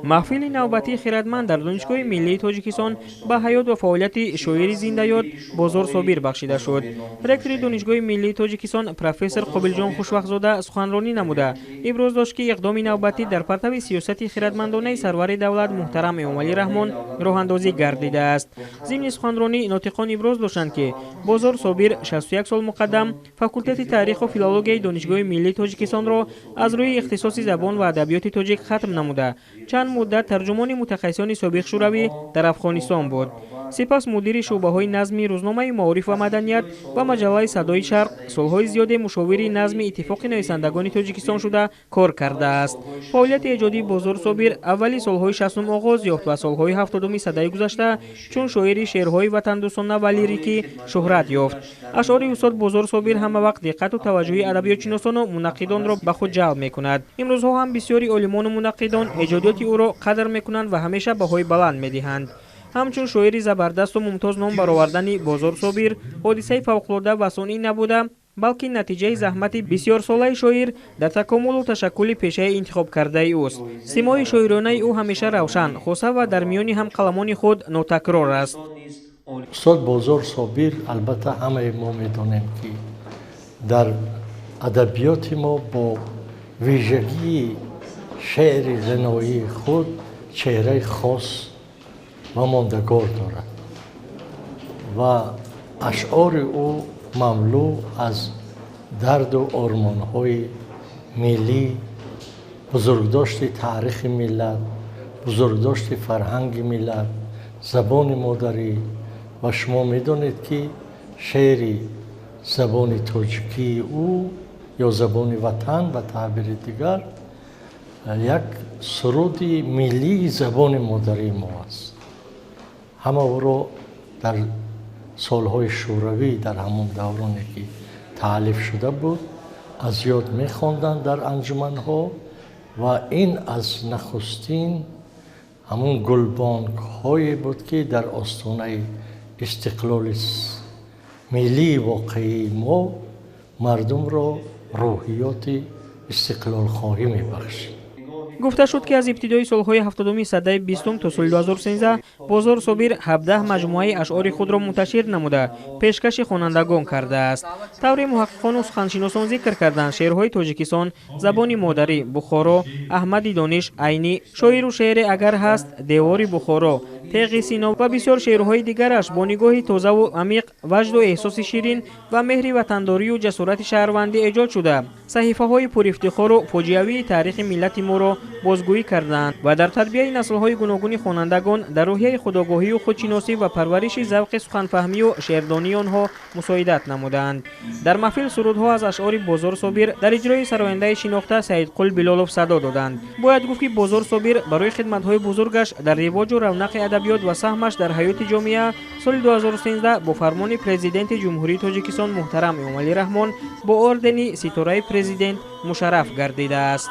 Маҳфили навбатии хирадманд дар Донишгоҳи миллии Тоҷикистон ба ҳаёт ва фаъолияти шоири зиндаёд Бозор Собир бахшида шуд. Ректори Донишгоҳи миллии Тоҷикистон, профессор Қобилҷон Хушвақтзода суханронӣ намуда, иброз дошт, ки иқдоми навбатӣ дар партави сиёсати хирадмандонаи сарвари давлат муҳтарам Эмомалӣ Раҳмон роҳандозӣ гардидааст. Зимни суханронӣ нотиқон иброз доштанд, ки Бозор Собир 61 сол муқаддам факултети таъриху филологияи Донишгоҳи миллии Тоҷикистонро аз рӯи ихтисоси забон ва адабиёти тоҷик хатм намуда, чанд муддат тарҷумони мутахассисони собиқ Шӯравӣ дар Афғонистон буд. Сипас мудири шӯъбаҳои назми рӯзномаи «Маориф ва маданият» ва маҷаллаи «Садои Шарқ», солҳои зиёде мушовири назми Иттифоқи нависандагони Тоҷикистон шуда кор кардааст. Фаъолияти эҷодии Бозор Собир аввали солҳои 60-ум оғоз ёфт ва солҳои 70-уми садаи гузашта чун шоири шеърҳои ватандӯстона ва лирикӣ шӯҳрат ёфт. Ашъори устод Бозор Собир ҳама вақт диққату таваҷҷӯҳи адабиётшиносону мунаққидонро ба худ ҷалб мекунад. Имрӯзҳо ҳам бисёри олимону мунаққидон эҷодиёти ӯро қадр мекунанд ва ҳамеша баҳои баланд медиҳанд. Ҳамчун шоири забардасту мумтоз ном баровардани Бозор Собир ҳодисаи фавқулода ва сунъӣ набуда, балки натиҷаи заҳмати бисёрсолаи шоир дар такомулу ташаккули пешаи интихобкардаи ӯст. Симои шоиронаи ӯ ҳамеша равшан, хоса ва дар миёни ҳамқаламони худ нотакрор аст. Устод Бозор Собир, албатта, ҳамаи мо медонем, ки дар адабиёти мо бо вижагии шеъри ғиноии худ чеҳраи хос ва мондагор дорад ва ашъори ӯ мамлӯ аз дарду ормонҳои миллӣ, бузургдошти таърихи миллат, бузургдошти фарҳанги миллат, забони модарӣ. Ва шумо медонед, ки шеъри забони тоҷикии ӯ ё забони ватан, ба таъбири дигар, як суруди миллии забони модарии мо аст. Ҳама ӯро дар солҳои Шӯравӣ, дар ҳамон давроне ки таълиф шуда буд, аз ёд мехонданд дар анҷуманҳо ва ин аз нахустин ҳамун гулбонгҳое буд, ки дар остонаи истиқлоли миллии воқеии мо мардумро рӯҳиёти истиқлолхоҳӣ мебахшид. Гуфта шуд, ки аз ибтидои солҳои 70-уми садаи 20-ум то соли 2013 Бозор Собир 17 маҷмӯаи ашъори худро мунташир намуда, пешкаши хонандагон кардааст. Тавре муҳаққиқону суханшиносон зикр карданд, шеърҳои «Тоҷикистон», «Забони модарӣ», «Бухоро», «Аҳмади Дониш», «Айнӣ», «Шоиру шеъре агар ҳаст», «Девори Бухоро», «Теғи Сино» ва бисёр шеърҳои дигараш бо нигоҳи тозаву амиқ, ваҷду эҳсоси ширин ва меҳри ватандорию ҷасорати шаҳрвандӣ эҷод шуда, саҳифаҳои пурифтихору фоҷиавии таърихи миллати моро бозгӯӣ карданд ва дар тарбияи наслҳои гуногуни хонандагон дар рӯҳияи худогоҳию худшиносӣ ва парвариши завқи суханфаҳмию шеърдонии онҳо мусоидат намуданд. Дар маҳфил сурудҳо аз ашъори Бозор Собир дар иҷрои сарояндаи шинохта Саидқул Билолов садо доданд. Бояд гуфт, ки Бозор Собир барои хидматҳои бузургаш дар ривоҷу равнақи адабиёт ва саҳмаш дар ҳаёти ҷомеа соли 2013 бо фармони Президенти Ҷумҳурии Тоҷикистон муҳтарам Эмомалӣ Раҳмон бо ордени Ситораи Президент мушарраф гардидааст.